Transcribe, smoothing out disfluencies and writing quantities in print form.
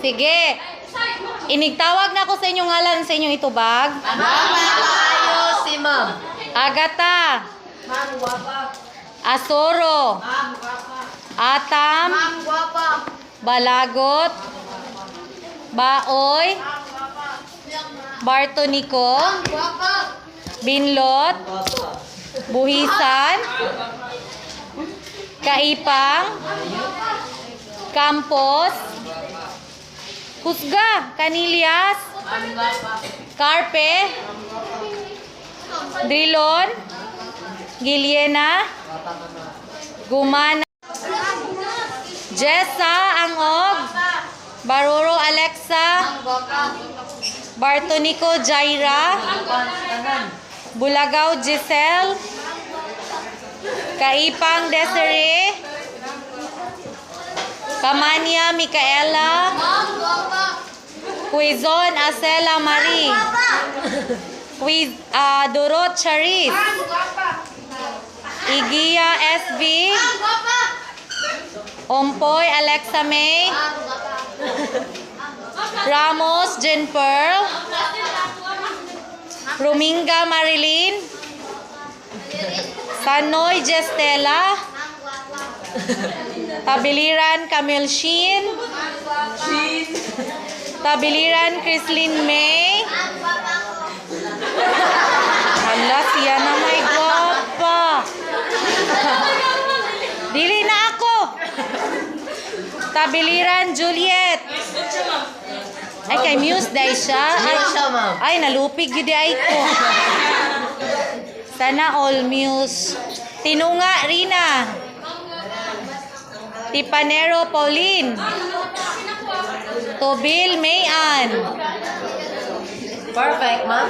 Sige. Inigtawag na ko sa inyong ngalan sa inyong itubag. Ma'am, si ma'am. Agata. Ma'am, guwapa. Asoro. Ma'am, guwapa. Atam. Ma'am, guwapa. Balagot. Baoy. Bartonico. Guwapa. Binlot. Buhisan. Kaipang. Campos. Husga. Canilias. Carpe. Drilon. Giliena. Gumana. Jessa Angog. Baruro Alexa. Bartonico Jaira. Bulagaw Giselle. Kaipang Desiree. Kamania Micaela. Quizon Acela Marie. Quiz, Dorot Charis. Igia SB. Ompoy Alexa May. Ramos Jen Pearl. Ruminga Marilyn. Sanoy Jestela. Tabiliran Camille Sheen. Tabiliran Chrislyn May. Hala, siya na may gwapa. Dili na ako. Tabiliran Juliet. Ay, kay Muse day siya. Ay, Muse siya, ma'am. ay nalupig yun di ay ko. Sana all Muse. Tinunga, Rina. Tipanero, Pauline. Tobil, Mayan. Perfect, ma'am.